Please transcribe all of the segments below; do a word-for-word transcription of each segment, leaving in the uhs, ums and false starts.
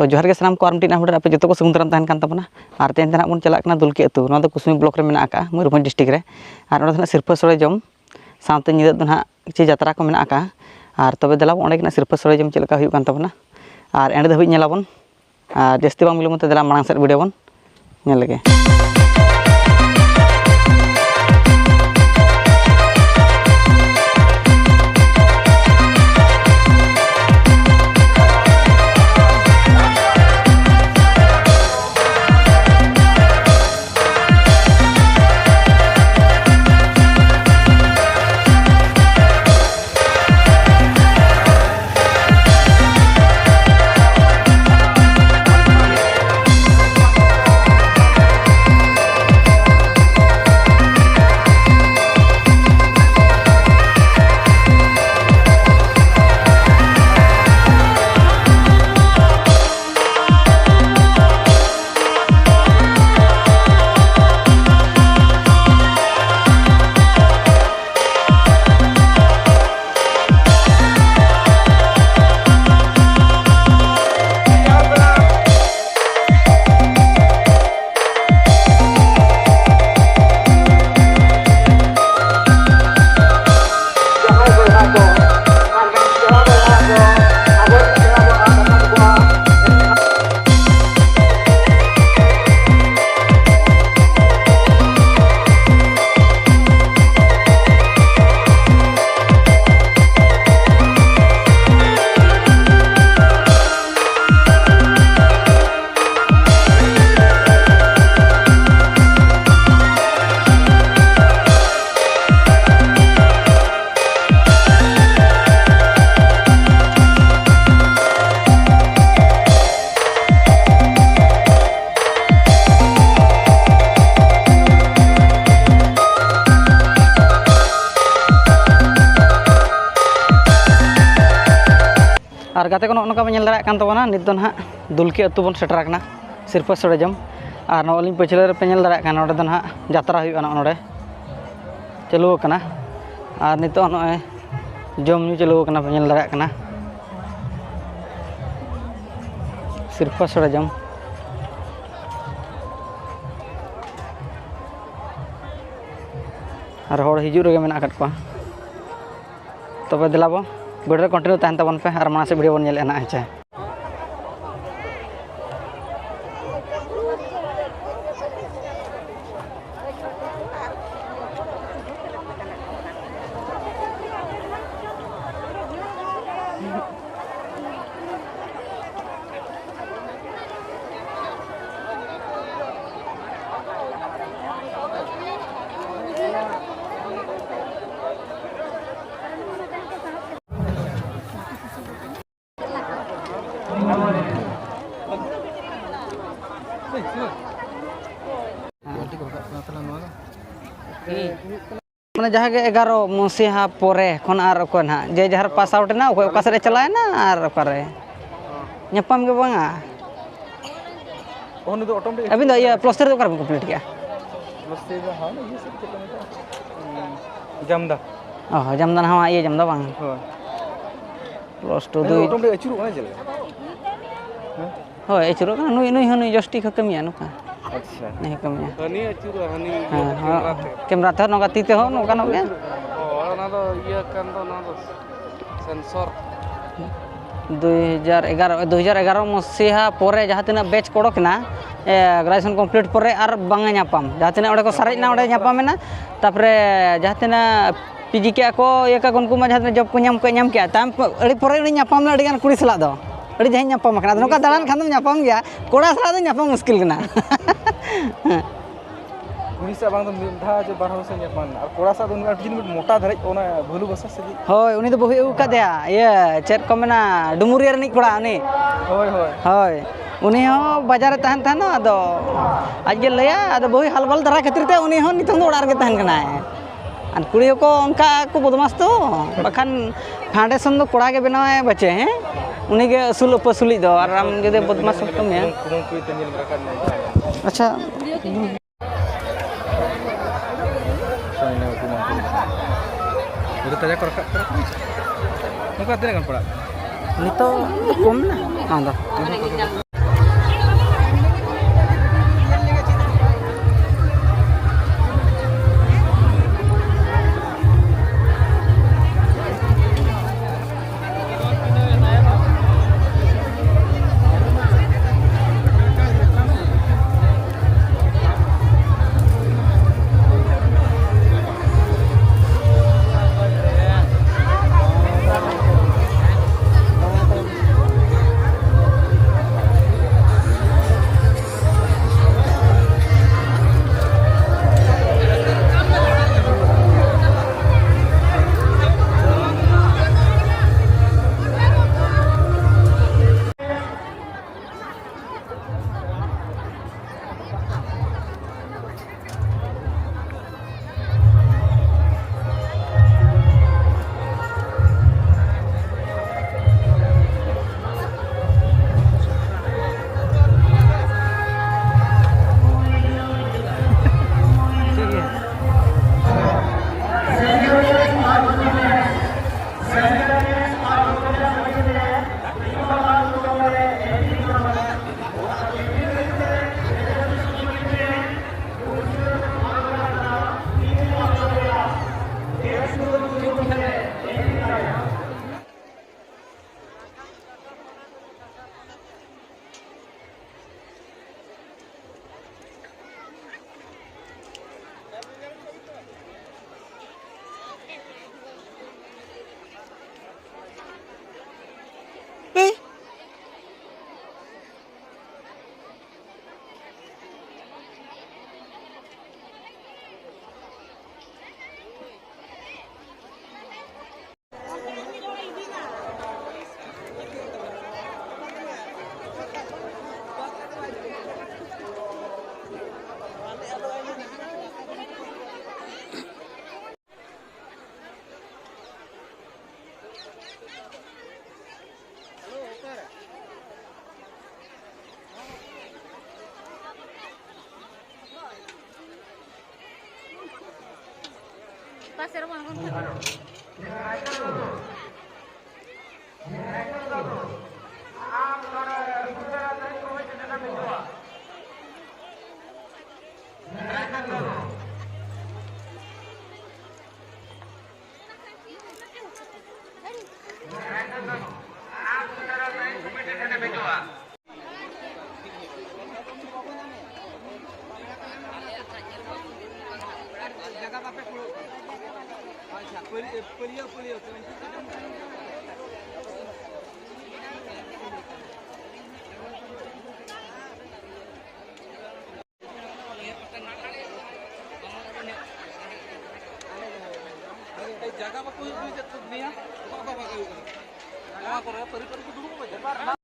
ᱛᱚ ᱡᱚᱦᱟᱨ ᱜᱮ ᱥᱟᱱᱟᱢ ᱠᱚ, ᱟᱨ ᱢᱤᱫᱴᱤᱡ ᱱᱟᱣᱟ video ᱨᱮ ᱟᱯᱮ ᱡᱚᱛᱚ ᱠᱚ ᱥᱟᱹᱜᱩᱱ ᱫᱟᱨᱟᱢ ᱛᱟᱦᱮᱱ ᱠᱟᱱ ᱛᱟᱵᱚᱱᱟ᱾ ᱟᱨ ᱛᱮᱦᱮᱧ ᱫᱚ ᱱᱟᱦᱟᱜ ᱵᱚᱱ ᱪᱟᱞᱟᱜ ᱠᱟᱱᱟ ᱫᱩᱞᱠᱤ ᱟᱹᱛᱩ᱾ ᱱᱚᱣᱟ ᱫᱚ ᱠᱩᱥᱢᱤ block ᱨᱮ ᱢᱮᱱᱟᱜ ᱟᱠᱟᱫᱼᱟ, ᱢᱚᱭᱩᱨᱵᱷᱚᱸᱡᱽ district ᱨᱮ᱾ ᱟᱨ ᱚᱸᱰᱮ ᱫᱚ ᱱᱟᱦᱟᱜ ᱥᱤᱨᱯᱟᱹ ᱥᱚᱲᱮ ᱡᱚᱢ ᱥᱟᱶᱛᱮ ᱧᱤᱫᱟᱹ ᱫᱚ ᱱᱟᱦᱟᱜ ᱪᱮᱫ ᱡᱟᱛᱨᱟ ᱠᱚ ᱢᱮᱱᱟᱜ ᱟᱠᱟᱫᱼᱟ᱾ ᱟᱨ ᱛᱚᱵᱮ ᱫᱮᱞᱟ ᱵᱚᱱ ᱚᱸᱰᱮ ᱜᱮ ᱱᱟᱦᱟᱜ ᱥᱤᱨᱯᱟᱹ ᱥᱚᱲᱮ ᱡᱚᱢ ᱪᱮᱫ ᱞᱮᱠᱟ ᱦᱩᱭᱩᱜ ᱠᱟᱱ ᱛᱟᱵᱚᱱᱟ᱾ ᱟᱨ ᱮᱸᱰᱮ ᱫᱷᱟᱹᱵᱤᱡ ᱧᱮᱞᱟᱵᱚᱱ᱾ ᱟᱨ ᱡᱟᱹᱥᱛᱤ ᱵᱟᱝ ᱵᱤᱞᱚᱢ ᱛᱮ ᱫᱮᱞᱟ ᱢᱟᱲᱟᱝ ᱥᱮᱫ video ᱵᱚᱱ ᱧᱮᱞ ᱞᱮᱜᱮ᱾ ᱟᱨ ᱜᱟᱛᱮ ᱠᱚ, ᱱᱚᱜᱼᱚ ᱱᱚᱝᱠᱟ ᱵᱚᱱ ᱧᱮᱞ ᱫᱟᱲᱮᱭᱟᱜ ᱠᱟᱱ ᱛᱟᱵᱚᱱᱟ, ᱱᱤᱛ ᱫᱚ ᱱᱟᱦᱟᱜ ᱫᱩᱞᱠᱤ ᱟᱹᱛᱩ ᱵᱚᱱ ᱥᱮᱴᱮᱨ ᱟᱠᱟᱱᱟ ᱥᱤᱨᱯᱟᱹ ᱥᱚᱲᱮ ᱡᱚᱢ᱾ ᱟᱨ ᱱᱚᱜᱼᱚᱭ ᱟᱹᱞᱤᱧ ᱯᱟᱹᱪᱷᱞᱟᱹ ᱨᱮᱯᱮ ᱧᱮᱞ ᱫᱟᱲᱮᱭᱟᱜ ᱠᱟᱱᱟ, ᱱᱚᱸᱰᱮ ᱫᱚ ᱱᱟᱦᱟᱜ ᱡᱟᱛᱨᱟ ᱦᱩᱭᱩᱜᱼᱟ, ᱱᱚᱜᱼᱚ ᱱᱚᱸᱰᱮ ᱪᱟᱹᱞᱩ ᱟᱠᱟᱱᱟ᱾ ᱟᱨ ᱱᱤᱛᱚᱜ ᱱᱚᱜᱼᱚᱭ ᱡᱚᱢ ᱧᱩ ᱪᱟᱹᱞᱩ ᱟᱠᱟᱱᱟ, ᱯᱮ ᱧᱮᱞ ᱫᱟᱲᱮᱭᱟᱜ ᱠᱟᱱᱟ᱾ ᱥᱤᱨᱯᱟᱹ ᱥᱚᱲᱮ ᱡᱚᱢ᱾ ᱟᱨ ᱦᱚᱲ ᱦᱤᱡᱩᱜ ᱨᱮᱜᱮ ᱢᱮᱱᱟᱜ ᱟᱠᱟᱫ ᱠᱚᱣᱟ᱾ ᱛᱚᱵᱮ ᱫᱮᱞᱟ ᱵᱚ, video ᱨᱮ continue ᱛᱟᱦᱮᱱ ᱛᱟᱵᱚᱱ ᱯᱮ ᱟᱨ ᱢᱟᱲᱟᱝ ᱥᱮᱫ video ᱵᱚᱱ ᱧᱮᱞᱮᱫᱼᱟ ᱱᱟᱦᱟᱜ, ᱦᱮᱸ ᱪᱮ? ᱢᱟᱱᱮ ᱡᱟᱦᱟᱸ ᱜᱮ ᱮᱜᱟᱨᱚ ᱢᱚᱥᱤᱦᱟ ᱯᱚᱨᱮ ᱠᱷᱚᱱ ᱟᱨ ᱚᱠᱚᱭ ᱱᱟᱦᱟᱜ ᱡᱮ ᱡᱟᱦᱟᱸ ᱨᱮ pass out ᱮᱱᱟ, ᱚᱠᱚᱭ ᱚᱠᱟ ᱥᱮᱫ ᱮ ᱪᱟᱞᱟᱣᱮᱱᱟ ᱟᱨ ᱚᱠᱟᱨᱮ ᱧᱟᱯᱟᱢ ᱜᱮ ᱵᱟᱝᱟ᱾ ᱚ, ᱩᱱᱤ ᱫᱚ automatic ᱟᱹᱵᱤᱱ ᱫᱚ ᱤᱭᱟᱹ plus three ᱫᱚ ᱚᱠᱟ ᱨᱮᱵᱤᱱ complete ᱠᱮᱜᱼᱟ? Plus three ᱫᱚ ᱦᱟᱱᱟ ᱤᱭᱟᱹ ᱥᱮᱫ ᱪᱮᱫ ᱠᱚ ᱢᱮᱛᱟᱜᱼᱟ? ᱩᱸ, ᱡᱟᱢᱫᱟ᱾ ᱚ, ᱡᱟᱢᱫᱟ ᱱᱟᱣᱟ ᱤᱭᱟᱹ ᱡᱟᱢᱫᱟ ᱵᱟᱝ? ᱦᱳᱭ᱾ Plus two ᱟᱹᱞᱤᱧ ᱫᱚ ᱫᱩᱭ᱾ Automatic ᱟᱹᱪᱩᱨᱚᱜ ᱠᱟᱱᱟ ᱪᱮᱫ ᱞᱮᱠᱟ? ᱦᱮᱸ? ᱦᱳᱭ, ᱟᱹᱪᱩᱨᱚᱜ ᱠᱟᱱᱟ᱾ ᱱᱩᱭ, ᱱᱩᱭ ᱦᱚᱸ ᱱᱩᱭ ᱡᱚᱥᱴᱤ ᱠᱚ ᱠᱟᱹᱢᱤᱭᱟ ᱱᱚᱝᱠᱟ᱾ ᱟᱪᱪᱷᱟ᱾ ᱱᱩᱭ ᱦᱚᱸ ᱠᱟᱹᱢᱤᱭᱟ᱾ ᱦᱟᱹᱱᱤ ᱟᱹᱪᱩᱨᱚᱜᱼᱟ, ᱦᱟᱹᱱᱤ ᱤᱭᱟᱹ ᱦᱮᱸ, ᱦᱮᱸ᱾ ᱠᱮᱢᱨᱟ ᱛᱮ᱾ Camera ᱛᱮᱦᱚᱸ ᱱᱚᱝᱠᱟ ᱛᱤ ᱛᱮᱦᱚᱸ ᱱᱚᱝᱠᱟ ᱱᱚᱜ ᱜᱮ᱾ ᱚ, ᱚᱱᱟ ᱫᱚ ᱤᱭᱟᱹ ᱠᱟᱱ ᱫᱚ, ᱚᱱᱟ ᱫᱚ sensor᱾ ᱫᱩᱭ ᱦᱟᱡᱟᱨ ᱮᱜᱟᱨᱚ, ᱫᱩᱭ ᱦᱟᱡᱟᱨ ᱮᱜᱟᱨᱚ ᱢᱚᱥᱤᱦᱟ ᱯᱚᱨᱮ ᱡᱟᱦᱟᱸ ᱛᱤᱱᱟᱹᱜ batch ᱠᱚ ᱚᱰᱚᱠ ᱮᱱᱟ, ᱮ, graduation complete ᱯᱚᱨᱮ ᱟᱨ ᱵᱟᱝ ᱧᱟᱯᱟᱢ᱾ ᱡᱟᱦᱟᱸ ᱛᱤᱱᱟᱹᱜ ᱚᱸᱰᱮ ᱠᱚ ᱥᱟᱨᱮᱡ ᱮᱱᱟ, ᱚᱸᱰᱮ ᱧᱟᱯᱟᱢ ᱮᱱᱟ᱾ ᱛᱟᱯᱚᱨᱮ ᱡᱟᱦᱟᱸ ᱛᱤᱱᱟᱹᱜ PG ᱠᱮᱜᱼᱟ ᱠᱚ, ᱤᱭᱟᱹ ᱠᱮᱜᱼᱟ ᱠᱚ, ᱩᱱᱠᱩ ᱢᱟ ᱡᱟᱦᱟᱸ ᱛᱤᱱᱟᱹᱜ job ᱠᱚ ᱧᱟᱢ ᱠᱮᱜᱼᱟ, ᱧᱟᱢ ᱠᱮᱜᱼᱟ᱾ ᱛᱟᱭᱚᱢ ᱟᱹᱰᱤ ᱯᱚᱨᱮ ᱩᱱᱤ ᱧᱟᱯᱟᱢ ᱮᱱᱟ ᱟᱹᱰᱤ ᱜᱟᱱ ᱠᱩᱲᱤ ᱥᱟᱞᱟᱜ ᱫᱚ᱾ ᱟᱹᱰᱤ ᱡᱟᱦᱟᱸᱭ ᱧᱟᱯᱟᱢ ᱟᱠᱟᱱᱟ᱾ ᱟᱫᱚ ᱱᱚᱝᱠᱟ ᱫᱟᱬᱟᱱ ᱠᱷᱟᱱ ᱫᱚᱢ ᱧᱟᱯᱟᱢ ᱜᱮᱭᱟ, ᱠᱚᱲᱟ ᱥᱟᱞᱟᱜ ᱫᱚ ᱧᱟᱯᱟᱢ ᱢᱩᱥᱠᱤᱞ ᱠᱟᱱᱟ᱾ ᱠᱩᱲᱤ ᱥᱟᱶ ᱵᱟᱝ ᱫᱚ ᱢᱤᱫ ᱫᱷᱟᱣ ᱡᱮ ᱵᱟᱨ ᱦᱚᱲ ᱥᱟᱶ ᱧᱟᱯᱟᱢ ᱮᱱᱟ, ᱟᱨ ᱠᱚᱲᱟ ᱥᱟᱶ ᱫᱚ ᱩᱱᱤ ᱟᱹᱰᱤ ᱢᱚᱴᱟ ᱫᱷᱟᱨᱟ, ᱚᱱᱟ ᱵᱷᱟᱹᱞᱩ ᱵᱟᱥᱟ ᱥᱮ ᱪᱮᱫ? ᱦᱳᱭ, ᱩᱱᱤ ᱫᱚ ᱵᱟᱹᱦᱩᱭ ᱟᱹᱜᱩ ᱠᱟᱫᱮᱭᱟ, ᱤᱭᱟᱹ, ᱪᱮᱫ ᱠᱚ ᱢᱮᱱᱟ, ᱰᱩᱢᱩᱨᱤᱭᱟᱹ ᱨᱤᱱᱤᱡ ᱠᱚᱲᱟ ᱩᱱᱤ᱾ ᱦᱳᱭ, ᱦᱳᱭ᱾ ᱦᱳᱭ, ᱩᱱᱤ ᱦᱚᱸ ᱵᱟᱡᱟᱨ ᱨᱮ ᱛᱟᱦᱮᱱ ᱛᱟᱦᱮᱱᱟ, ᱟᱫᱚ ᱟᱡ ᱜᱮ ᱞᱟᱹᱭᱟ, ᱟᱫᱚ ᱵᱟᱹᱦᱩᱭ ᱦᱟᱞᱵᱟᱞ ᱫᱷᱟᱨᱟ ᱠᱷᱟᱹᱛᱤᱨ ᱛᱮ ᱩᱱᱤ ᱦᱚᱸ ᱱᱤᱛᱚᱝ ᱫᱚ ᱚᱲᱟᱜ ᱨᱮᱜᱮ ᱛᱟᱦᱮᱱ ᱠᱟᱱᱟᱭ᱾ ᱟᱨ ᱠᱩᱲᱤ ᱦᱚᱸᱠᱚ ᱚᱱᱠᱟ ᱠᱚ ᱵᱚᱫᱢᱟᱥ ᱛᱚ, ᱵᱟᱠᱷᱟᱱ foundation ᱫᱚ ᱠᱚᱲᱟ ᱜᱮ ᱵᱮᱱᱟᱣᱟᱭ ᱵᱟᱪᱮ, ᱦᱮᱸ? ᱩᱱᱤ ᱜᱮ ᱟᱹᱥᱩᱞ ᱩᱯᱟᱹᱥᱩᱞᱤᱡ ᱫᱚ, ᱟᱨ ᱟᱢ ᱡᱩᱫᱤ ᱵᱚᱫᱢᱟᱥ ᱠᱚᱢ ᱠᱟᱹᱢᱤᱭᱟ᱾ ᱠᱩᱢᱟᱹᱝ ᱠᱩᱲᱤ ᱛᱮ ᱧᱮᱞ ᱨᱟᱠᱟᱵ ᱧᱟᱢ ᱠᱟᱱᱟ᱾ ᱟᱪᱪᱷᱟ᱾ ᱟᱪᱪᱷᱟ, ᱤᱱᱟᱹ ᱠᱩᱢᱟᱹᱝ ᱠᱩᱲᱤ᱾ ᱯᱩᱨᱟᱹ ᱛᱟᱡᱟ ᱠᱚ ᱨᱟᱠᱟᱵ ᱠᱟᱱᱟ᱾ ᱱᱚᱝᱠᱟ ᱛᱤᱱᱟᱹᱜ ᱜᱟᱱ ᱯᱟᱲᱟᱜ ᱠᱟᱱᱟ? ᱱᱤᱛᱚᱜ ᱠᱚᱢ ᱱᱟ ᱚᱱᱟ ᱫᱚ᱾ ᱚᱠᱟ ᱥᱮᱫ ᱨᱮᱵᱚᱱ ᱟᱬᱜᱚᱱ ᱠᱟᱱᱟ? ᱡᱟᱭᱜᱟ ᱵᱟᱠᱚ ᱦᱩᱭᱩᱜ ᱠᱟᱱᱟ, ᱪᱮᱫ ᱠᱚ ᱵᱮᱱᱟᱣᱟ? ᱚᱠᱟ ᱚᱠᱟ ᱵᱟᱠᱚ ᱦᱩᱭᱩᱜ ᱠᱟᱱᱟ? ᱱᱚᱣᱟ ᱠᱚᱨᱮ ᱯᱟᱹᱨᱤ ᱯᱟᱹᱨᱤ ᱠᱚ ᱫᱩᱲᱩᱵ ᱠᱟᱱᱟ, ᱵᱮᱯᱟᱨ ᱵᱟᱝ᱾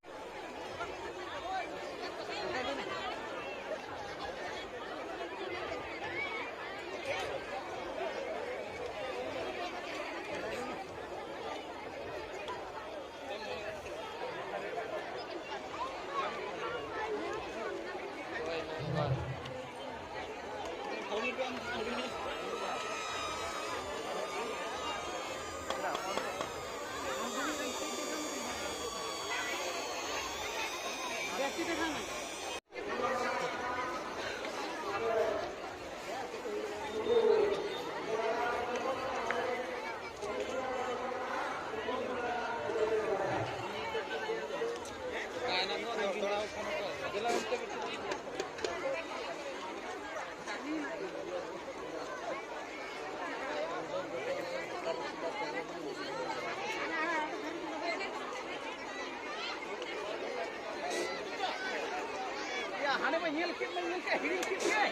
ᱭᱟ, ᱦᱟᱱᱮ ᱢᱟ ᱧᱮᱞ ᱠᱮᱫ ᱢᱟ, ᱧᱮᱞ ᱠᱮᱫ, ᱦᱤᱲᱤᱧ ᱠᱮᱫ ᱜᱮ᱾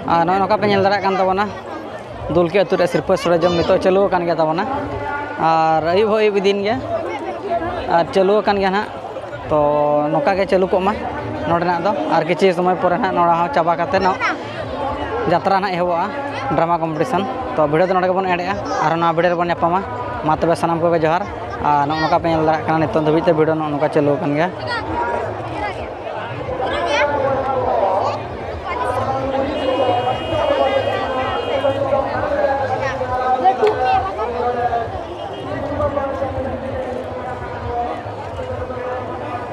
ᱟᱨ ᱱᱚᱜᱼᱚᱭ ᱱᱚᱝᱠᱟ ᱯᱮ ᱧᱮᱞ ᱫᱟᱲᱮᱭᱟᱜ ᱠᱟᱱ ᱛᱟᱵᱚᱱᱟ, ᱫᱩᱞᱠᱤ ᱟᱹᱛᱩ ᱨᱮ ᱥᱤᱨᱯᱟᱹ ᱥᱚᱲᱮ ᱡᱚᱢ ᱱᱤᱛᱚᱜ ᱪᱟᱹᱞᱩ ᱟᱠᱟᱱ ᱜᱮᱭᱟ ᱛᱟᱵᱚᱱᱟ᱾ ᱟᱨ ᱟᱹᱭᱩᱵ ᱦᱚᱸ ᱟᱹᱭᱩᱵ ᱤᱫᱤᱭᱮᱱ ᱜᱮᱭᱟ, ᱟᱨ ᱪᱟᱹᱞᱩ ᱟᱠᱟᱱ ᱜᱮᱭᱟ ᱱᱟᱦᱟᱜ᱾ ᱛᱚ ᱱᱚᱝᱠᱟ ᱜᱮ ᱪᱟᱹᱞᱩ ᱠᱚᱜ ᱢᱟ ᱱᱚᱰᱮᱱᱟᱜ ᱫᱚ᱾ ᱟᱨ ᱠᱤᱪᱷᱩ ᱥᱚᱢᱚᱭ ᱯᱚᱨᱮ ᱱᱟᱦᱟᱜ ᱱᱚᱣᱟ ᱦᱚᱸ ᱪᱟᱵᱟ ᱠᱟᱛᱮ ᱱᱚ-, ᱡᱟᱛᱨᱟ ᱱᱟᱦᱟᱜ ᱮᱦᱚᱵᱚᱜᱼᱟ, drama competition᱾ ᱛᱚ ᱵᱷᱤᱰᱤᱭᱳ ᱫᱚ ᱱᱚᱰᱮ ᱜᱮᱵᱚᱱ ᱮᱰᱮᱜᱼᱟ, ᱟᱨᱦᱚᱸ ᱱᱚᱣᱟ ᱵᱷᱤᱰᱤᱭᱳ ᱨᱮᱵᱚᱱ ᱧᱟᱯᱟᱢᱟ᱾ ᱢᱟ ᱛᱚᱵᱮ ᱥᱟᱱᱟᱢ ᱠᱚᱜᱮ ᱡᱚᱦᱟᱨ᱾ ᱟᱨ ᱱᱚᱜᱼᱚ ᱱᱚᱝᱠᱟ ᱯᱮ ᱧᱮᱞ ᱫᱟᱲᱮᱭᱟᱜ ᱠᱟᱱᱟ, ᱱᱤᱛᱚᱜ ᱫᱷᱟᱹᱵᱤᱡ ᱛᱮ ᱵᱷᱤᱰᱤᱭᱳ ᱱᱚᱜᱼᱚ ᱱᱚᱝᱠᱟ ᱪᱟᱹᱞᱩ ᱟᱠᱟᱱ ᱜᱮᱭᱟ᱾